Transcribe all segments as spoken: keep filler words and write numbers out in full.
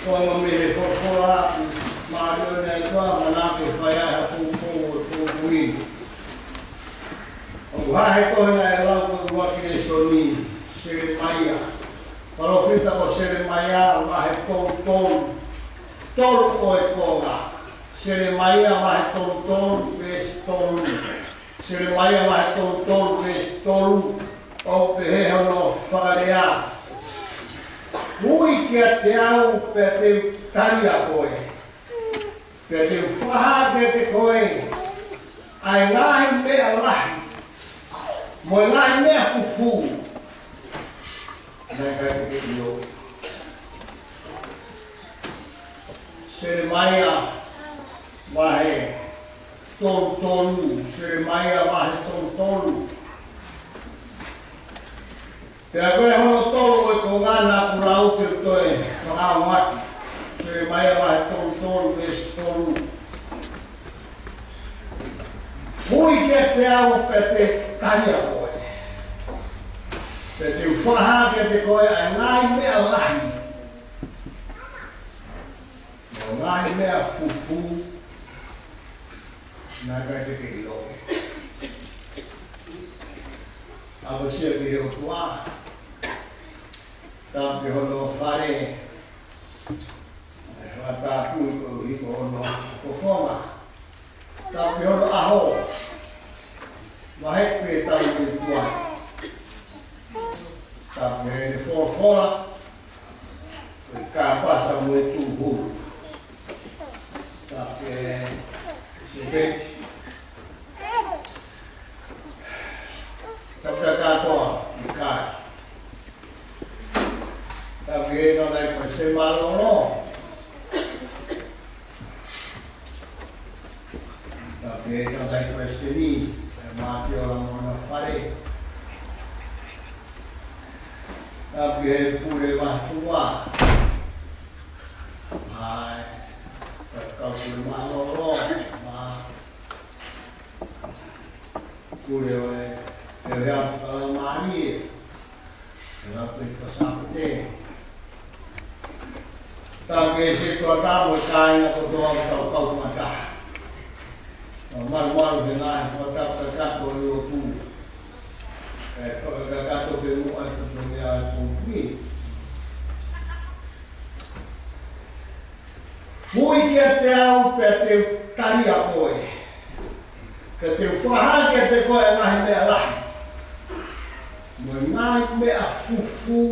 Folofola mei he folofola, mālō ʻEne ʻOtua, manako ke fai ai ha poupou ʻo e poupou ni. ʻOku hā he tohi naʻe lau ko e ʻuluaki lēsoni, Selemaia. Palōfita ko Selemaia, vahe tolu tolu, tolu ʻo e konga. Selemaia vahe tolu tolu, veesi tolu. Selemaia vahe tolu tolu, veesi tolu, ʻoku pehē hono fakalea: Ui kiate au pea te u tali ʻa koe, pea te u fakahā kiate koe ʻa e ngaahi meʻa lahi, mo e ngaahi meʻa fufū naʻe ʻikai te ke ʻilo. Selemaia vahe tolu tolu, Selemaia vahe tolu tolu. Pea ko e hono tolu ʻo e konga naʻa ku lau te u toe fakaongoongoa. Selemaia vahe tolu tolu, veesi tolu. Ui kiate au pea te u tali ʻa koe, pea te u fakahā kiate koe ʻa e ngaahi meʻa lahi, mo e ngaahi meʻa fufū naʻe ʻikai te ke ʻilo. ʻApasia ki he ʻOtua. Tapu ki hono fale, ʻa e fakatapu koeʻuhi ko hono fofonga. Tapu ki hono ʻaho, vahe pē tau ki tuai. Tapu ki heʻene folofola, ko e kāpasa mo e tūhulu. Tapu ki he sēpeti. Tapu ki he kātoa ʻi Kalaisi. Tapu ki he ʻOtua ko e Tamai mālōlō. Tapu ki he ʻOtua ko e Palesiteni, ʻa e Māʻopoʻopo mo hono fale. Tapu ki he pule mātuʻa. ʻA e kau pule mālōlō, mo e pule ʻo e, ʻo e ʻapi fakalaumālie, ʻa e ʻapi fakasāpate. Tapu ki he setuata mo e kāinga kotoa ʻoku tau kau fakataha. Mo malumalu he ngaahi fakatapu kakato ʻo e lotu, kae fakakakato pē muʻa e fatongia ʻo e poupou ni. Ui kiate au pea te u tali ʻa koe, pea te u fakahā kiate koe ʻa e ngaahi meʻa lahi, mo e ngaahi meʻa fufū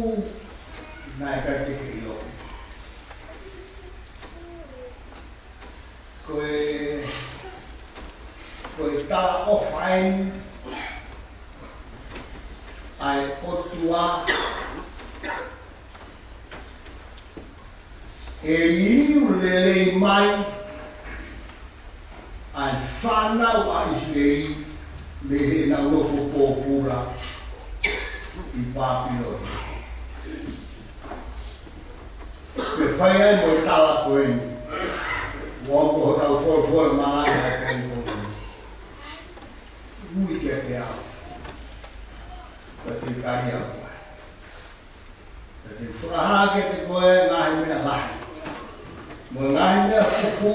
naʻe ʻikai te ke ʻilo. Ko e, ko e talaʻofa eni ʻa e ʻOtua ʻe liliu lelei mai ʻa e fānau ʻa ʻIsileli mei heʻenau nofo pōpula ʻi Pāpilone. Ke fai ai mo e tala ko eni, ʻoku ʻi hotau folofola malanga ʻo e pōpula ni. Ui kiate au, pea te u tali ʻa koe, pea te u fakahā kiate koe ngaahi meʻa lahi, mo e ngaahi meʻa fufū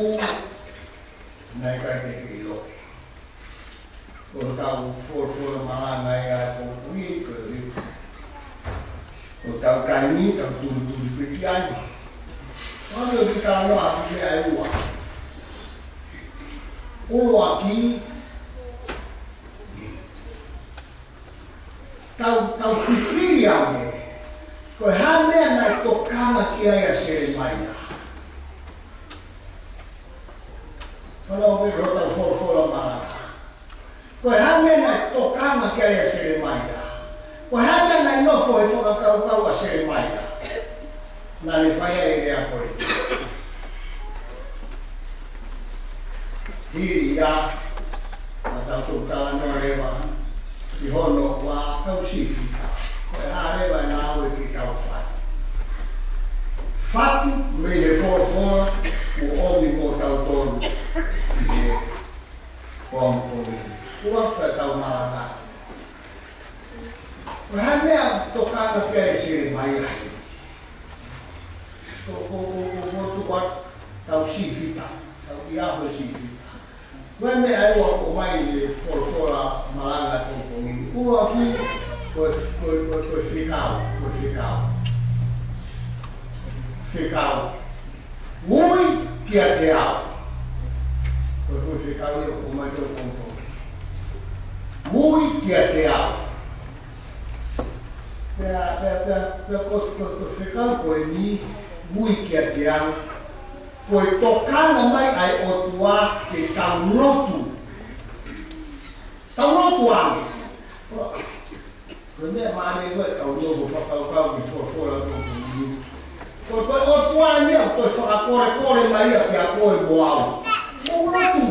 naʻe ʻikai te ke ʻilo. Ko hotau folofola malanga ia ʻo e pōpula ni, ko e, ko hotau taimi, tau tuli tuli pē ki ai. Ko e meʻa ʻoku tau lau ʻaki ʻe ua. ʻUluaki, tau, tau fifili ange, ko e hā e meʻa naʻe tokanga ki ai ʻa Selemaia. Ko e lau pē hotau folofola malanga. Ko e hā e meʻa naʻe tokanga ki ai ʻa Selemaia. Ko e hā e meʻa naʻe nofo he fakakaukau ʻa Selemaia. Naʻa ne fai ai e lea ko ē. Hili ia, ʻa tau talanoa leva ʻi hono ua tau sifi. Ko e hā leva ʻa e ngāue ke tau fai. Fatu mei he folofola, ʻo ʻomi mo tautolu ʻi he pongipongi ni. Ua pē tau malanga. Ko e hā e meʻa tokanga ki ai ʻa Selemaia. Ko, ko, ko, ko, ko Sīfita. Tau ia ko e sīfita. Ko e meʻa ʻe ua ʻoku ʻomai ʻe he folofola malanga ʻapongipongi ni. ʻUluaki, ko e, ko e, ko e, ko e fekau, ko e fekau. Fekau. Ui kiate au. Ko e, ko e fekau ia ʻoku ʻomai ʻapongipongi. Ui kiate au. Pea, pea, pea, pea ko, ko, ko e fekau ko eni, ui kiate au. Ko e tokanga mai ʻa e ʻOtua ke tau lotu. Tau lotu ange. Ko e meʻa mālie ko e tau lotu fakakaukau ki he folofola ʻapongipongi ni. Ko, ko e ʻOtua ni ia, ko e fakakolekole mai ia kiate koe mo au. Mou lotu.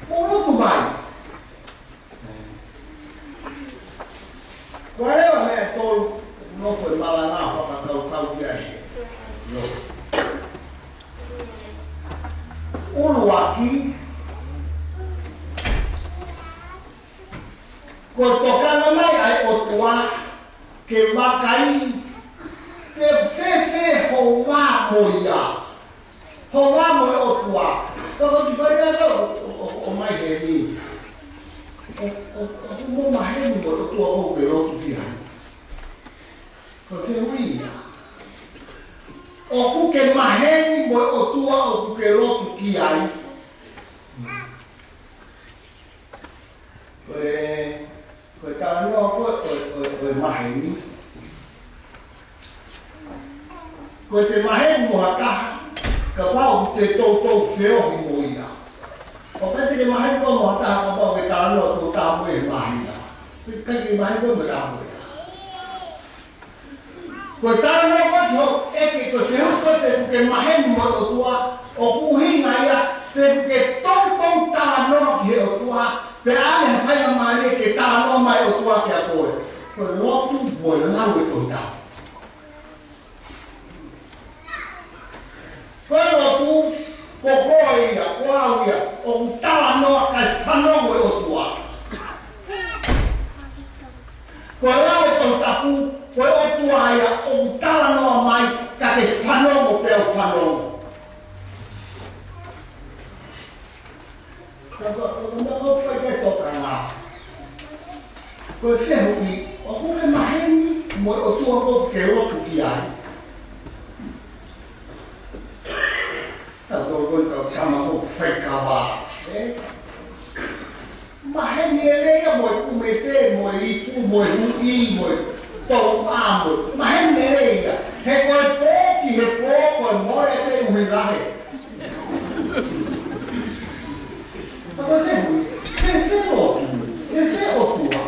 Mou lotu mai. Ko e leva meʻa ʻe tolu, nofo e malanga fakakaukau ki ai. Nofo. ʻUluaki, ko e tokanga mai ʻa e ʻOtua ke vakai pe fēfē ho vā mo ia. Ho vā mo e ʻOtua. Ka ko e kiʻi fai ʻa e ʻo, ʻo, ʻo, ʻomai heni. ʻO, ʻo, ʻoku mo maheni mo e ʻOtua ʻoku ke lotu ki ai? Ko e fehuʻi ia. ʻOku ke maheni mo e ʻOtua ʻoku ke lotu ki ai? Ko e, ko e talanoa ko e, ko e, ko e, ko e maheni. Ko e te maheni mo ha taha, kapau te toutou feohi mo ia. ʻOku ʻikai te ke maheni koe mo ha taha, kapau ke talanoa ʻo taha mo ia he māhina. ʻIkai ke maheni koe mo e taha mo ia. Ko e talanoa ko ē ki hoʻo ʻeke, ko e fehuʻi ko ē pe ʻoku ke maheni mo e ʻOtua, ʻoku ʻuhinga ia pe ʻoku ke toutou talanoa ki he ʻOtua, pe ʻoku ʻi ai ha faingamālie ke talanoa mai e ʻOtua kiate koe. Ko e lotu mo e lau e Tohi Tapu. Ko e lotu, ko koe ia, ko au ia, ʻoku talanoa kae fanongo e ʻOtua. Ko e lau e Tohi Tapu, ko e ʻOtua ia ʻoku talanoa mai, ka ke fanongo pea u fanongo. Ka ko, ko, ko, ko, ko e fai ke tokanga. Ko e fehuʻi, ʻoku ke maheni mo e ʻOtua ʻoku ke lotu ki ai? Ka ko, ko, ko, ka ma ko fai ka vā. Eh? Maheni ʻe lelei ia mo e kumete, mo e ipu, mo e huʻi, mo e tauʻa, mo e. Maheni ʻe lelei ia. He ko e pō ki he pō, ko e mole pē ʻuhi lahi. Ka ko e fehuʻi, fēfē lotu, fēfē ʻOtua?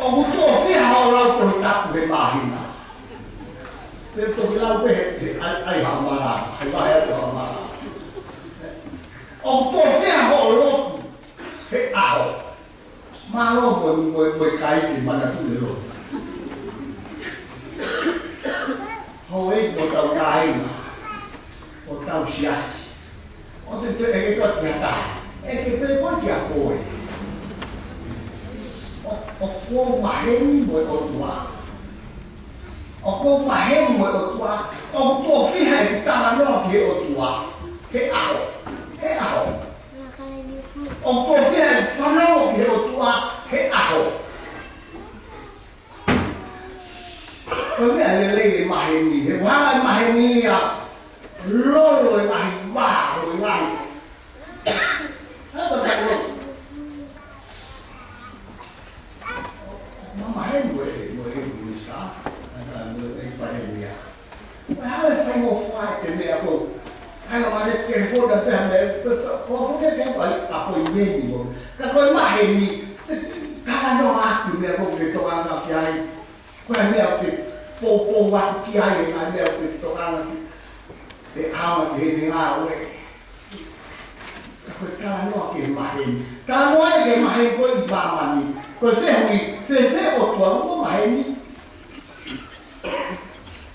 ʻOku tuʻo fiha hoʻo lau Tohi Tapu he māhina? Pe toki lau pē he, he, ʻai, ʻai haʻo malanga, ʻai vahe atu haʻo malanga. ʻOku tuʻo fiha hoʻo lotu he ʻaho? Mālō mo, mo, mo e kai ke manatu e lotu. Houʻeiki mo hotau kāinga, hotau siasi. ʻOku te, te ʻeke koe ki ha taha. ʻEke pē koe kiate koe. ʻO, ʻoku ou maheni mo e ʻOtua? ʻOku ou maheni mo e ʻOtua? ʻOku tuʻo fiha ʻeku talanoa ki he ʻOtua he ʻaho? He ʻaho. ʻOku tuʻo fiha ʻeku fanongo ki he ʻOtua he ʻaho? Ko e meʻa lelei e maheni, he ʻoku hanga e maheni ia ʻo lolo e ngaahi vā, ʻo e ngaahi. Hanga ʻo tau lolo. Ma maheni mo e, mo e minisitā, mo e palēmia. Ko e hā e faingofua ʻi he meʻa ko ē? Hanga mai ke hoda pē ha meʻa, ko e fa-, ko e fuke ke pai a ko i meni mo. Ka ko e maheni, talanoa atu meʻa ko ē ke tokanga ki ai. Ko e meʻa ke poupou atu ki ai, e ngaahi meʻa ke tokanga ki ai. ʻE hanga ki he ngāue. Ka ko e talanoa ki he maheni. Talanoa ki he maheni ko ē ʻi māmani. Ko e fehuʻi, fēfē ʻOtua mo maheni?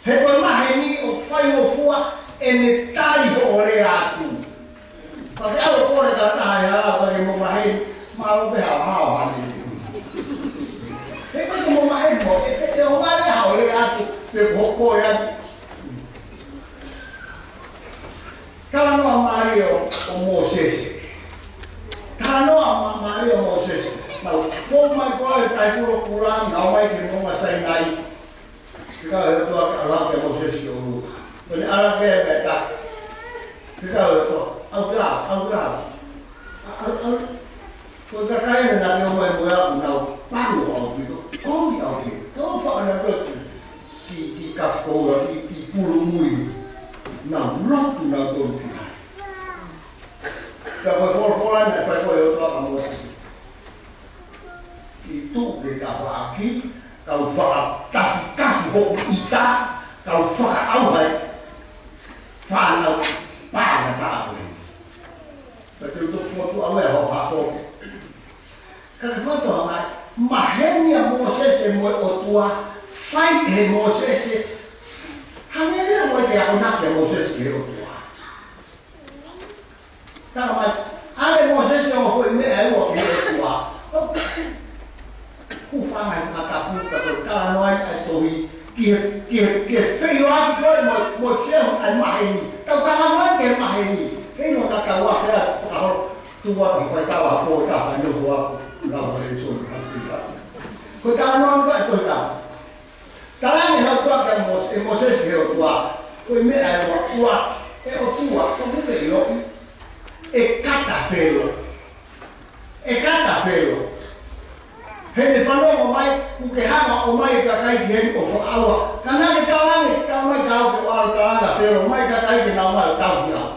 He ko e maheni ʻoku faingofua ʻene tali hoʻo lea atu. Pea ke ʻalu ʻo kole ki ha taha ʻi ha hala ka ke mo maheni, mālō pē haʻo hao hane. He ko e mo maheni mo, ʻe, ʻe, ʻe ʻomai haʻo lea atu, pe ko Ko ia. Talanoa mālie ʻo Mōsese. Talanoa mā-, mālie ʻo Mōsese. Nau fou mai ko ē ʻi he tahi kulo kulani, nau ō mai ki he moʻunga Sainai. Fekau ʻe he ʻOtua ke ʻalu hake ʻa Mōsese ki ʻolunga. Ko ʻene ʻalu hake mei he tahi, fekau ʻe he ʻOtua, ʻalu ke ʻalu, ʻalu ke ʻalu. ʻAlu, ʻalu. Ko e kakai ena naʻa nau ō mai mo au, nau pango au ki he, kovi au ki he, kau faʻa na koe ki, ki, ki kafu koula, ki, ki pulu mui. Nau lotu, nau tonu ki ai. Ka ko e folofola naʻe fai ko ē ʻe he ʻOtua kia Mōsese. Ke tuʻu ki he tafaʻaki, kau fakatafutafu hoku ʻita, kau fakaʻauha e fānau pānga tāpuni. Ka te u toki fokotuʻu au ia ʻo hako. Ka ke fokotuʻu mai, maheni ʻa Mōsese mo e ʻOtua, fai ʻe Mōsese, hangē ia mo e ke akonaki ʻa Mōsese ki he ʻOtua. Tala mai, ʻalu ʻa Mōsese ʻo foʻi meʻa ʻe ua ki he ʻOtua. Hūfanga he fakatapu ka ko e talanoa ʻa e tohi, ki he, ki he, ki he feʻiloaki ko ē mo, mo e feohi ʻa e maheni. Tau talanoa ki he maheni. Kei no ka kau a fea, fakaholo, tuʻu atu he faikava ha pō ʻe taha, ʻai no fua, lau ʻa e sō, ka tui ka. Ko e talanoa ʻa e tohi ka. Talaange ʻe he ʻOtua kia Mōs-, ʻe Mōsese ki he ʻOtua, ko e meʻa ʻe ua, ʻoua, ʻe ʻOtua, ʻoku ke ʻiloʻi, ʻe kata Felo. ʻE kata Felo. He ne fanongo mai, kuo ke hanga ʻo ʻomai e kakai ki heni ʻo fakaʻauha. Ka naʻa ke talaange, talaange mai ka au ke ʻalu ʻo talaange kia Felo, ʻomai e kakai ke nau mai ʻo tauhi au.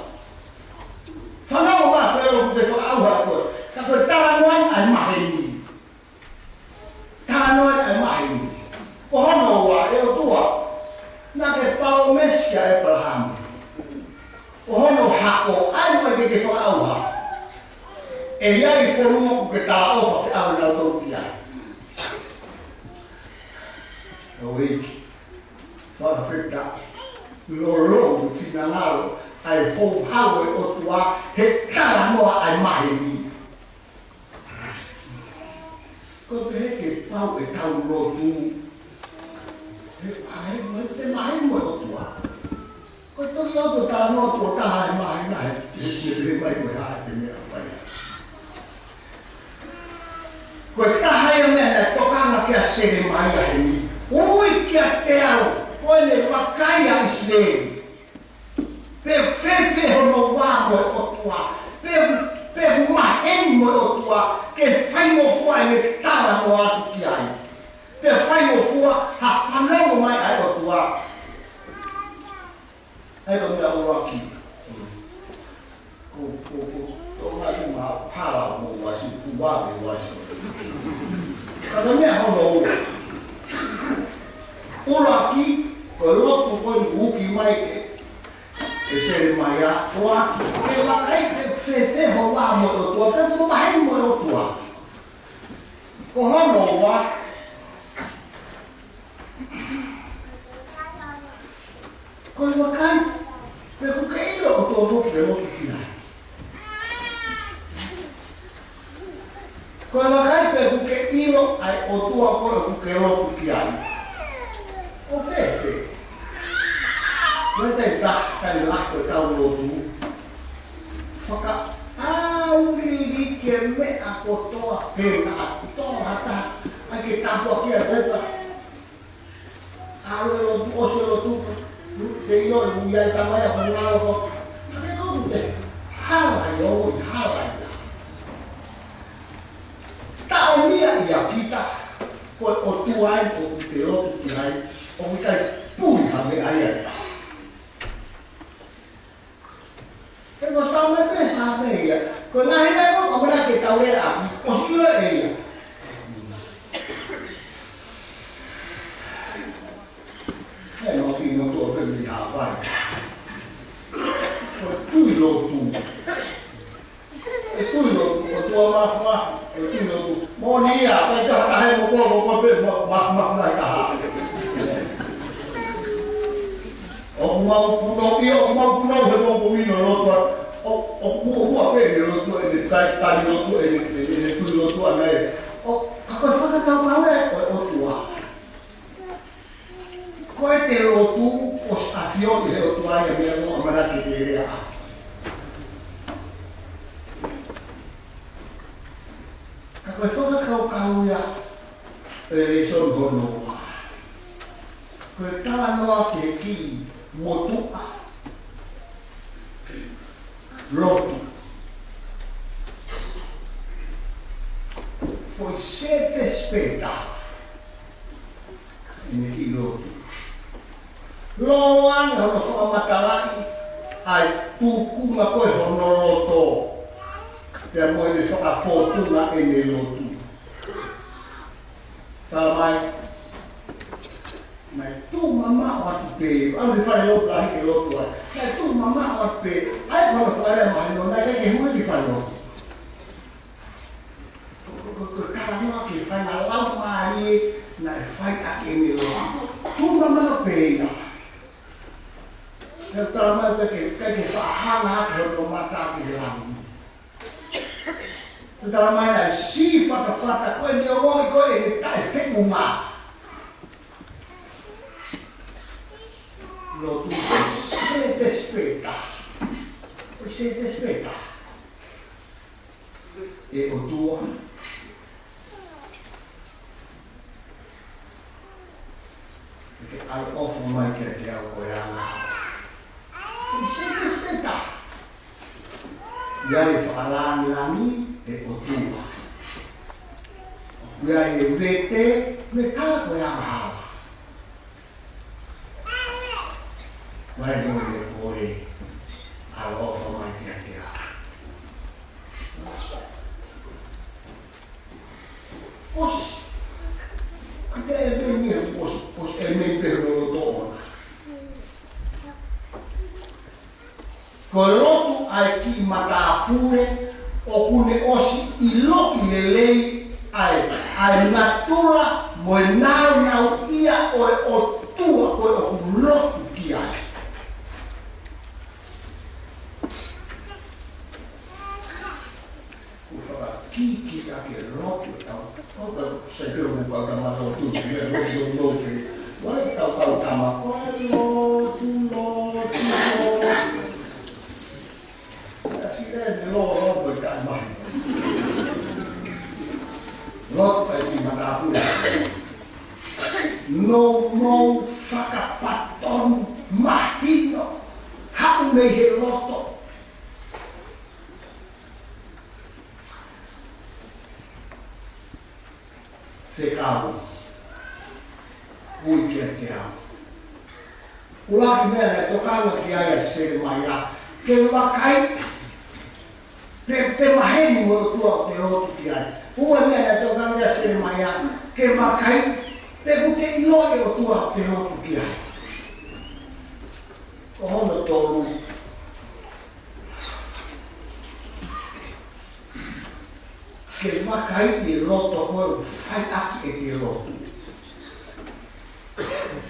Fanongo mai Felo kuo ke fakaʻauha koe. Ka ko e talanoa ʻa e maheni. Talanoa ʻa e maheni. Ko hono ua, ʻe ʻOtua, naʻa ke palōmesi kia ʻĒpalahame. Ko hono hako, ʻai mai ke ke fakaʻauha. ʻE ʻi ai e fonua ʻoku ke talaʻofa ke ʻave nautolu ki ai. ʻOiauē, fakafetaʻi. Lolotonga finangalo ʻa e houhau ʻo e ʻOtua, he talanoa ʻa e maheni. Ko e pehē ke pau ʻetau lotu. He, ʻa e, mo e te maheni mo e ʻOtua. Ko e toki ʻotu talanoa kuo taha e maheni he, he, he, he mai ko e hā te meʻa pai. Ko e taha ia meʻa naʻe tokanga ki ai ʻa Selemaia heni. Ui kiate au, ko ʻene vakai ʻa ʻIsileli. Pe fēfē hono vā mo e ʻOtua, pe, pe maheni mo e ʻOtua, ke faingofua ʻene talanoa atu ki ai. Pe faingofua ha fanongo mai ʻa e ʻOtua. ʻAi ka meʻa ʻuluaki. Ko, ko, ko, ko ngā te mā pala mo wasi, kuva mo wasi. Ka ko e meʻa hono ua. ʻUluaki, ko e lotu ko eni ʻoku ui mai ʻe, ʻe Selemaia, ʻuluaki, ke vakai pe fēfē ho vā mo e ʻOtua, pe ko maheni mo e ʻOtua. Ko hono ua, ko e vakai pe ʻoku ke ʻilo ʻa e ʻOtua ʻoku ke lotu ki ai. Ko e vakai pe ʻoku ke ʻilo ʻa e ʻOtua ko ē ʻoku ke lotu ki ai. ʻO fēfē? Ko e taimi ʻe taha, taimi lahi ko ʻetau lotu, fakaʻauliliki e meʻa kotoa pē naʻa tō ha taha ʻai ke tāpuakiʻi ʻa e pepa. ʻAlu e lotu, ʻosi e lotu, te ʻilo ʻe ui ai tamai ʻa ko ngalo ko. Ka ke kotu te, hala ʻi o, hala ʻi a. Taʻomia ia kita, ko e ʻOtua eni ʻoku te lotu ki ai, ʻoku ʻikai puli ha meʻa ia. He ko Sāme pē, Sāme ia. Ko e ngaahi meʻa ko ē, ʻoku ʻamanaki ke tau lea ʻaki, ʻosi ʻilo ʻe ia. He no ki no tuʻa pē mei Hawaiʻi. Ko e tui lotu. E tui lotu, ʻOtua mafimafi, e tui lotu. Moʻoni ia, ʻikai ke taha mo ko, ko, ko pē, ma, ma, ma, ma, taha. ʻOku mau punou, ʻio, ʻoku mau punou he pongipongi ʻo lotu atu. ʻO, ʻo, ʻoku, ʻoku pē ʻene lotu, ʻene tai, tai lotu, ʻene, ʻene, ʻene tui lotu ʻana ē. ʻO, ka ko e fakakaukau ē, ʻo, ʻOtua. Ko e ʻe lotu ʻosi ʻafioʻi ʻe he ʻOtua ia mei he ʻamanaki ke lea. Ka ko e fakakaukau ia ʻo e lēsoni hono ua. Ko e talanoa ki he kiʻi motuʻa lotu. Ko e sētesi pē taha ʻene kiʻi lotu. Lōua ʻene hono fakamatalaʻi ʻa e tuʻunga ko ē hono loto, pea mo ʻene fakafōtunga ʻene lotu. Talamai, naʻe tuʻu mamaʻo atu pē, ʻalu ki he falelotu lahi ke lotu ai. Naʻe tuʻu mamaʻo atu pē, ʻa ia ko hono fakalea mahino, naʻe ʻikai ke hū ia ki falelotu. Ko, ko, ko, ko e talanoa ki he faʻahinga laumālie naʻe fai ʻaki ʻene lotu. Tuʻu mamaʻo pē ia. Pea talamai ʻoku ʻikai ke, ʻikai ke faʻa hanga hake hono mata ki he langi. Pea talamai naʻe siʻi fatafata ko ʻene ongoʻi ko ē ʻene taʻefeʻunga. Lotu ko e sētesi pē taha. Ko e sētesi pē taha. ʻE ʻOtua, ke ke ʻaloʻofa mai kiate au ko e angahala. Ko e sētesi pē taha. ʻI ai e fakalāngilangi ʻe ʻOtua. ʻOku ʻi ai e vete, mo e kala ko e angahala. Mai mo e kole, ʻaloʻofa mai kiate au. ʻOsi. Ka te ʻēmeni ia, ʻosi, ʻosi ʻēmeni pē hono loto ʻona. Ko e lotu ʻa e kiʻi matāpule, ʻoku ne ʻosi ʻiloʻi lelei ʻa e, ʻa e natula mo e nāunauʻia ʻo e ʻOtua ko ē ʻoku lotu ki ai. Kuo fakakīkīʻaki e lotu ʻetau, ʻetau, ʻetau, sai pē ʻoku pau tama lotu, ia lotu, lotu, lotu. Vai tau pau tama, vai lotu, lotu, lotu. Ia sile ne lo, lo, lo, ka mai. Lotu ʻa e kiʻi matāpule. No mou fakapatonu mahino, haʻu mei he loto. Fekau. Ui kiate au. ʻUluaki meʻa naʻe tokanga ki ai ʻa Selemaia, ke vakai pe, pe maheni mo e ʻOtua ʻoku te lotu ki ai. Ua meʻa naʻe tokanga ki ai ʻa Selemaia, ke vakai pe ʻoku te ʻilo e ʻOtua ʻoku te lotu ki ai. Ko hono tolu, ke vakai e loto ko ē ʻoku fai ʻaki ʻete lotu.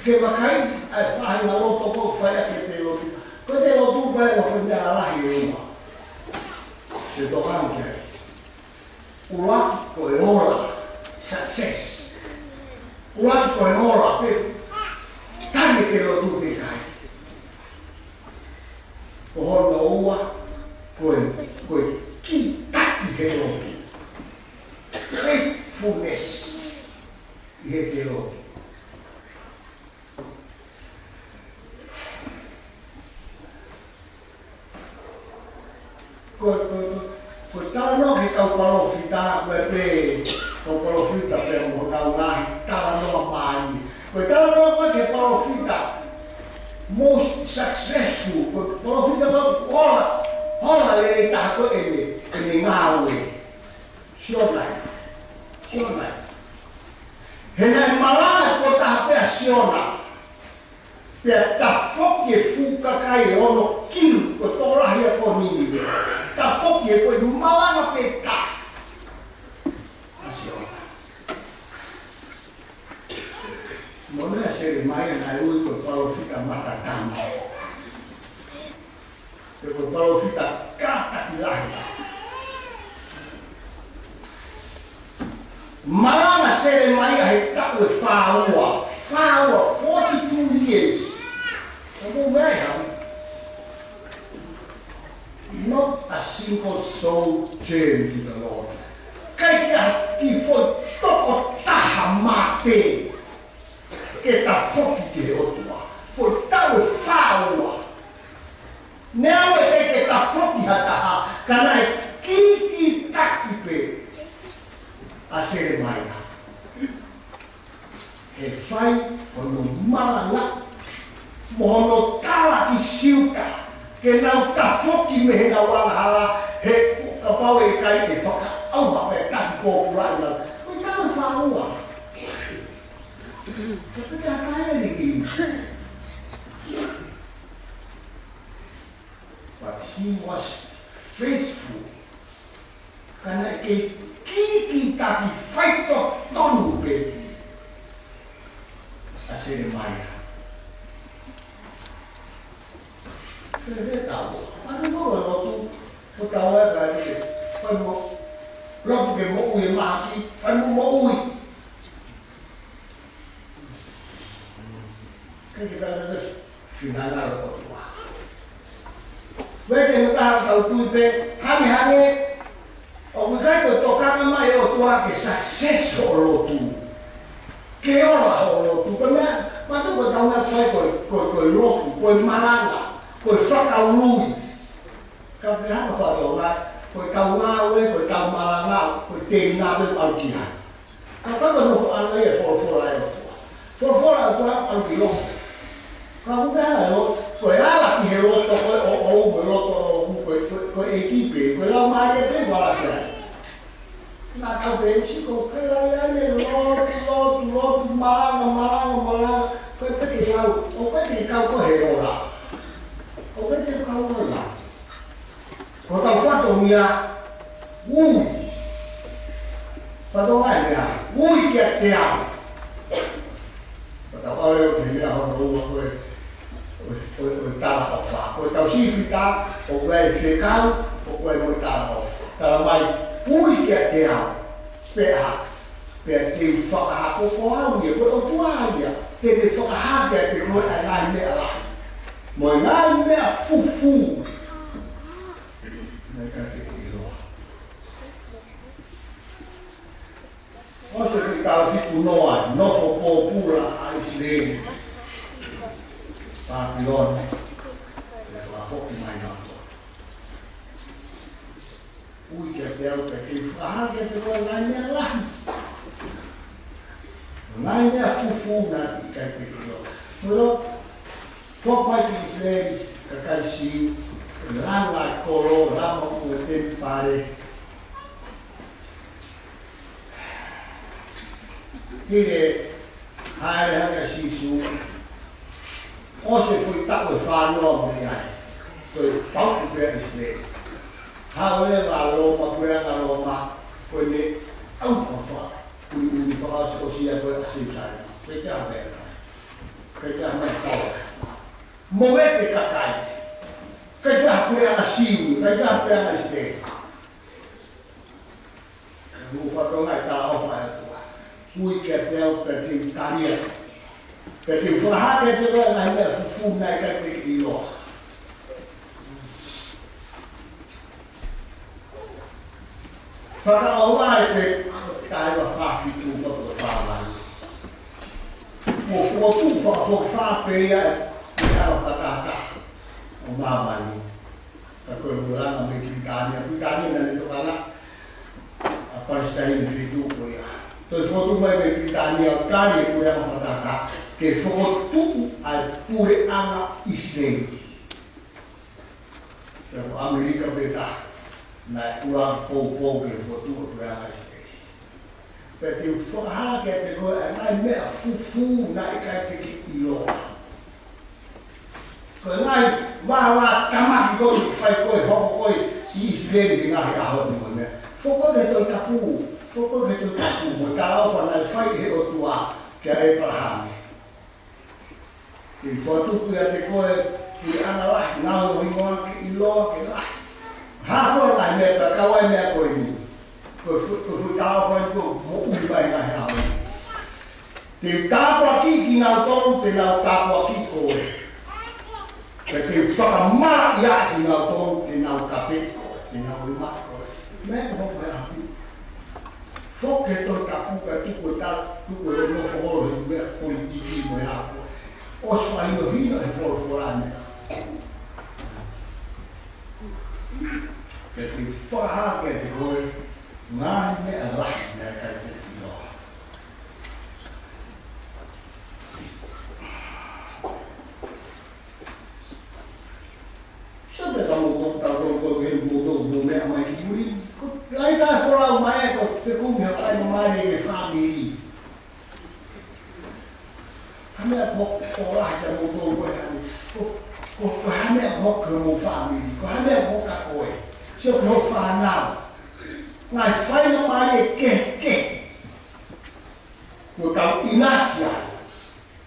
Ke vakai ʻa e faʻahinga loto ko ē ʻoku fai ʻaki ʻete lotu. Ko ʻete lotu ko ē ʻoku fai meʻa lalahi ʻe ua. Te tokanga ki ai. ʻUluaki ko e ola, success. ʻUluaki ko e ola pē, tali ʻete lotu pe ʻikai. Ko hono ua, ko e, ko e kītaki he lotu. Faithfulness ʻi heʻete lotu. Ko, ko, ko, ko e talanoa ki he kau palōfita, ko e pē kau palōfita pē mo e kau ngaahi talanoa mai. Ko e talanoa ko ē ki he palōfita most successful, ko e palōfita ko ē ola, ola lelei taha ko ē ʻene, ʻene ngāue. Siona. Siona. He naʻe malanga ko ē taha pē ʻa Siona. Pea tafoki e fuʻu kakai ʻe ono kilu, ko e tokolahi ia ko Ninive. Tafoki he ko e malanga pē taha ʻa Siona. Mo e meʻa Selemaia naʻe ui ko e palōfita matatama. He ko e palōfita kātaki lahi. Malanga Selemaia he taʻu ʻe fāua, fāua, forty-two years, Not a single soul turned to the Lord. ʻIkai ke ʻi ai ha kiʻi foʻi tokotaha mate ke tafoki ki he ʻOtua. Foʻi taʻu ʻe fā ua. Neongo ʻikai ke tafoki ha taha, ka naʻe kikitaki pē ʻa Selemaia. He fai hono malanga, mo hono tala ki Siuta ke nau tafoki mei heʻenau angahala, he kapau ʻe ʻikai, ʻe fakaʻauha pē e taki pōpula ʻi he lau. Ko e taʻu ʻe fā ua. Ka pita kai ni ki. But he was faithful. Ka naʻe kei kikitaki, faitotonu pē ʻa Selemaia. Fēfē ʻetau, ʻa e moʻui lotu, ko ʻetau ʻai ka ke fai mo, lotu ke moʻui e mahaki, fai mo moʻui. Ke ke tala se finangalo ʻOtua. Wete mo ka tau tui pē, hangehangē, ʻoku ʻikai ko e tokanga mai ʻOtua ke success hoʻo lotu. Ke ola hoʻo lotu. Ko e meʻa, mātuʻa ko ʻetau meʻa fai ko e, ko e, ko e lotu, ko e malanga, ko e fakaului. Ka pehē hanga fatonga, ko ʻetau ngāue, ko ʻetau malanga, ko e tēnā pē ʻalu ki ai. Ka ka ka nofo ʻana ia e folofola ʻa e ʻOtua. Folofola ʻa e ʻOtua ʻalu ki loto. Ka ʻoku ʻikai ha loto, ko e ala ki he loto, ko e ʻoʻou mo e loto ʻoʻou, ko e, ko e, ko e ʻEiki pē, ko e Laumālie pē ʻoku ala ki ai. Naʻa tau pehē ʻosi ko e kai lai ane lotu, lotu, lotu, malanga, malanga, malanga, ko e peke kau, ʻoku ʻikai ke kau ko e ola. ʻOku ʻikai ke kau ola. Ko hotau fatongia, ui. Fatongia ia, ui kiate au. Ko hotau ʻalu ʻo te mea hono ua ko e, ko e, ko e, ko e talaʻofa. Ko hotau sīpinga, ʻoku ʻi ai e fekau, ʻoku ʻi ai mo e talaʻofa. Tala mai, ui kiate au. Pea, pea te u fakahā, ko au ia, ko e ʻOtua ia, te u fakahā kiate koe ʻa e ngaahi meʻa lahi. Mo e ngaahi meʻa fufū. Naʻe ʻikai te ke ʻiloa. ʻOsi e taʻu fitu noa, nofo pōpula ʻa ʻIsileli. Pāpilone, ʻe fakafoki mai nautolu. Ui kiate au pea te u fakahā kiate koe ngaahi meʻa lahi. Ngaahi meʻa fufū naʻe ʻikai te ke ʻiloa. Molo, foki mai ki ʻIsileli, kakai Siu, langa e kolo, langa mo e temipale. Hili e hāʻele hake ʻa Sīsū, ʻosi e foʻi taʻu ʻe fā noa mo ia ai. Ko e pauʻu pē ʻa ʻIsileli. Haʻu leva ʻa Loma, puleʻanga Loma, ko ʻene ʻauha fakaʻuliʻuli fakaʻosiʻosi ia ko e ʻa Selusalema. Pea ke ʻave ai. Pea ke ʻave ai. Movete kakai. Pea ke ʻave puleʻanga Siu, pea ke ʻave puleʻanga ʻIsileli. Mou fatongia e talaʻofa ʻa e ʻOtua. Ui kiate au pea te u tali atu. Pea te u fakahā kiate koe ngaahi meʻa fufū naʻe ʻikai te ke ʻiloa. Fakaʻoua e pe tae wa fā fitu mo e fā valu. Mo fokotuʻu fakafokifā pē ia e ala fakataha ʻo māmani. Ka ko e ʻulungaanga mei Pilitānia, Pilitānia naʻa ne tokanga ʻa Palesitaine feituʻu ko ia. Toe fokotuʻu mai mei Pilitānia ʻo tali e puleʻanga fakataha ke fokotuʻu ʻa e puleʻanga ʻIsileli. Pea ko ʻAmelika pē taha naʻe ʻuluaki poupou ke fokotuʻu e puleʻanga ʻIsileli. Pea te u fakahā kiate koe ʻa e ngaahi meʻa fufū naʻe ʻikai te ke ʻiloa. Ko e ngaahi vāvātamaki ko ē ʻoku fai ko ē, hoko ko ē ʻi ʻIsileli he ngaahi ʻaho ni mo e meʻa. Foki ki he Tohi Tapu, foki ki he Tohi Tapu, mo e talaʻofa naʻe fai ʻe he ʻOtua kia ʻĒpalahame. Te u fokotuʻu ʻiate koe e puleʻanga lahi, ngaahi hingoa ke ʻiloa ke lahi. Hā fua e ngaahi meʻa, ka kau ai e meʻa ko eni. Ko e fu-, ko e fuʻu talaʻofa eni ʻoku moʻui mai he ngaahi ʻaho ni. Te u tāpuakiʻi kinautolu, te nau tāpuakiʻi koe. Pea te Te u fakamalaʻiaʻi kinautolu, te nau kape koe, te nau lima koe. Meʻa ko hoku ʻapi. Foki he Tohi Tapu kae tuku e ta, tuku e nofo holo he meʻa politiki mo e hā koe. ʻOsi fakahinohino he folofola meʻa. Ke te fakahā kiate koe, ngaahi meʻa lahi naʻe ʻikai te ke ʻiloa. Sio pē ka mou toki tau tau ko e mou toki mou meʻa mai ki muli. Ko e lahi taha e folau mai ē ko e fekumi ha faingamālie ki he fāmili. Ko e hā e meʻa ko, ko lahi kia mou toki ko e hā e meʻa. Ko, ko, ko e hā e meʻa ko hoʻo fāmili. Ko e hā e meʻa ko hoʻo koe. Sio ki hoʻo fānau. Ngaahi faingamālie kehekehe. Kuo tau ʻinasi ai.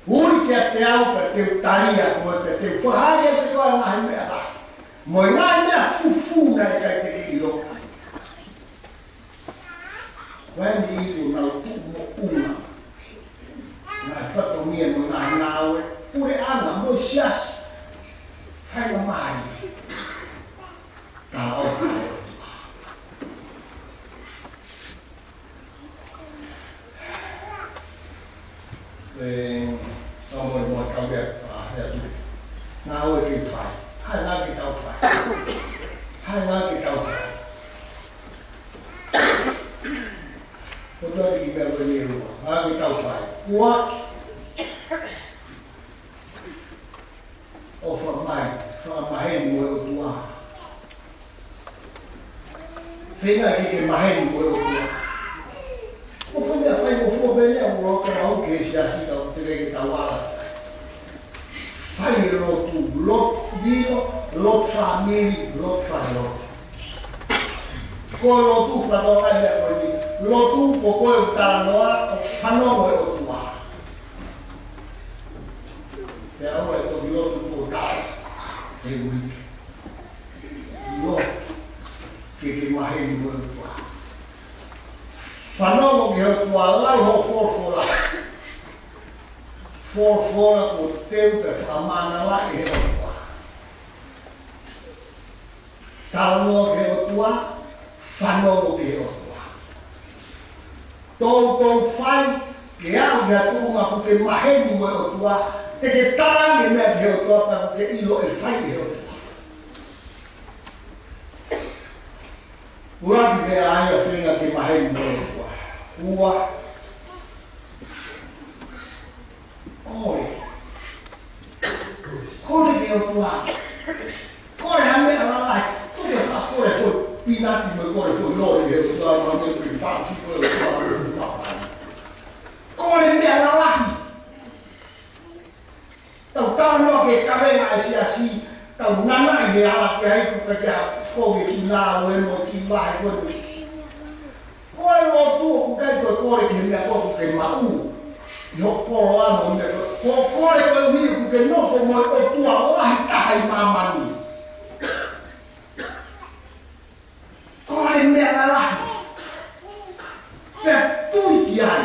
Ui kiate au pea te u tali ʻa koe pea te u fakahā kiate koe ʻa e ngaahi meʻa lahi. Mo e ngaahi meʻa fufū naʻe ʻikai te ke ʻilo. Vaini ʻi ko nau tuʻu moʻunga. Ngaahi fatongia mo e ngaahi ngāue. Puleʻanga mo e siasi. Faingamālie. Ka o ka. E, ka mo, mo ka ʻi ai, ʻa, ʻi ai. Ngāue ke fai. Hā e ngāue ke tau fai. Hā e ngāue ke tau fai. Ko e toki meʻa ko eni ʻe ua. Ngāue ke tau fai. Ua. ʻOfa mai, fakamaheni mo e ʻOtua. Feinga ke ke maheni mo e ʻOtua. ʻOfa mai, fai mo fua pē ʻa e ʻuluaki ʻaho ki he siasi ka ʻoku teʻeki ke tau ala. Fai e lotu, lotu ʻilo, lotu fāmili, lotu falelotu. Ko e lotu fatongia ko eni, lotu ko koe ʻoku talanoa, ʻoku fanongo e ʻOtua. Pea ʻoua ʻe toki lotu ko tau. He ui. Lotu. Ke ke maheni mo e ʻOtua. Fanongo ki he ʻOtua, lau hoʻo folofola. Folofola ko e teu pea fakamānava ʻe he ʻOtua. Talanoa ki he ʻOtua, fanongo ki he ʻOtua. Toutou fai, ke aʻu ki ha tuʻunga ʻoku ke maheni mo e ʻOtua, te ke tala ange meʻa ki he ʻOtua pea ʻoku ke ʻilo ʻe fai ʻe he ʻOtua. ʻUluaki meʻa ia feinga ke maheni mo e ʻOtua. Ua, kole. Kole ki he ʻOtua. Kole ha meʻa lalahi. Tuku e faʻa kole foʻi pinati mo e kole foʻi lole ki he ʻOtua, mo e meʻa pē pāsi ko e ʻOtua, mo e ʻOtua. Kole meʻa lalahi. Tau talanoa ki he kavenga ʻa e siasi, tau nanaʻi he ala ki ai, ʻoku ʻikai ke ʻi ai ha kovi ki he ngāue mo e kiʻi vahe ko eni. Ko e lotu ʻoku ʻikai ko e kole ki he meʻa ko ē ʻoku ke maʻu ʻi ho koloa mo e meʻa ko ē. Ko e kole koeʻuhi ʻoku ke nofo mo e ʻOtua lahi taha ʻi māmani. Kole meʻa lalahi. Pea tui ki ai.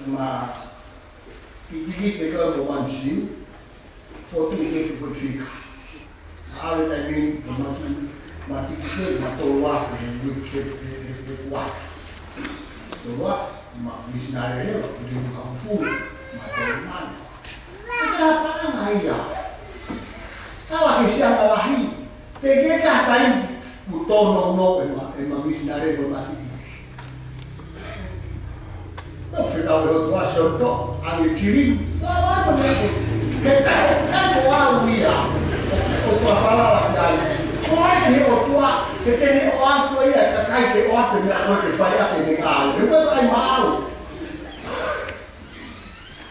Ma, ki, ki, ki te kau mo one sin, fotu ke tu ko fika. Awe tai min, ma tu, ma ti ki te, ma tolu afe, he, he, he, he, he, kua. Tolu afe, ma misinale he, ma tu ki ka fu, ma tolu mano. Ko e hā e paʻanga ia? Tala ke sia malahi. Te ke ka tai ku tono no e ma, e ma misinale ko ma ti. No fekau e ʻOtua sio to, ange tiri. La la no me ke. Ke ka, ka ko au ia. ʻO, ʻo fafala la ki ai. Ko e ke ʻOtua, ke te ne ʻoatu ia, ka kai ke ʻoatu meʻa ko e ke fai ake ne kau. He ko e ai mau.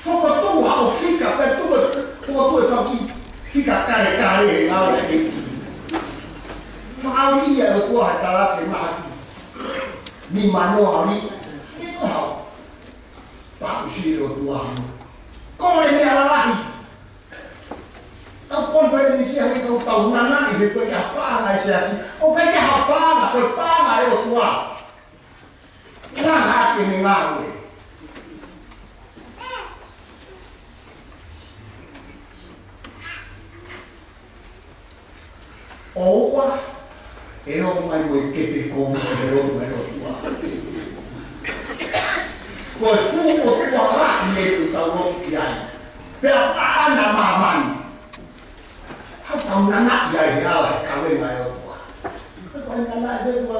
Fokotuʻu haʻo fika, pea tuku, fokotuʻu e fanga kiʻi fika kalekale he ngāue ʻa e ʻEiki. Fakaʻuli ia ʻe he ʻOtua he tala ke mahaki. Ni manoa ni, ke ko hau. Paʻusi ʻe he ʻOtua hau. Kole meʻa lalahi. Tau konifelenisi ʻa e kau tau nanaʻi he ko e ke ha paʻanga ʻa e siasi. ʻOku ʻikai ke ha paʻanga, ko e paʻanga ʻa e ʻOtua. Ngā hake ne ngāue. ʻOtua, ʻe ō mai mo e kepe kovi ʻo e lotu ʻa e ʻOtua. Ko e fuʻu ʻOtua lahi ʻoku tau lotu ki ai. Pea paʻanga māmani. Haʻu tau nanaʻi ai he ala e kavenga ʻa e ʻOtua. Ka ko e nanaʻi ʻa e ʻOtua,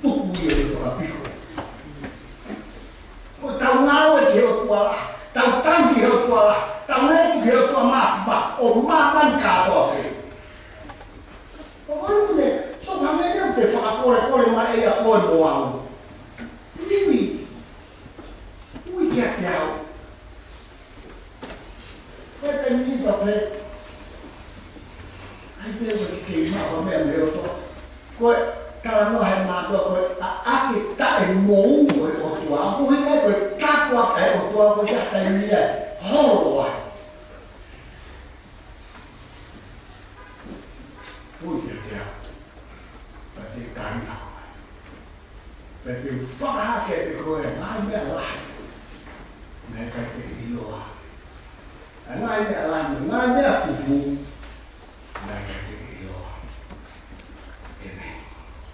tuku ia ʻi he fakapiko. Ko ʻetau ngāue ki he ʻOtua lahi, tau tali ki he ʻOtua lahi, tau lotu ki he ʻOtua māfimafi, ʻo māmani kātoa pē. Ko koe ʻoku ne, so hangē ia ʻoku te fakakolekole mai ʻe ia koe mo au. Ui, ui kiate au. Ko e taimi ni ka pē, ʻai pē ʻo ke kei maʻu ha meʻa mei he ʻOtua. Ko e talanoa he mātuʻa ko e ʻa, ʻa e taʻemoʻua ʻo e ʻOtua. Ko e ʻikai ko e tāpuaki ʻa e ʻOtua ko e taimi ia ʻe holo ai. Ui, ia, ia. Pea te tali au. Pea te u fakahā kiate koe e ngaahi meʻa lahi naʻe ʻikai te ke ʻiloa. E ngaahi meʻa lahi, ngaahi meʻa fufū,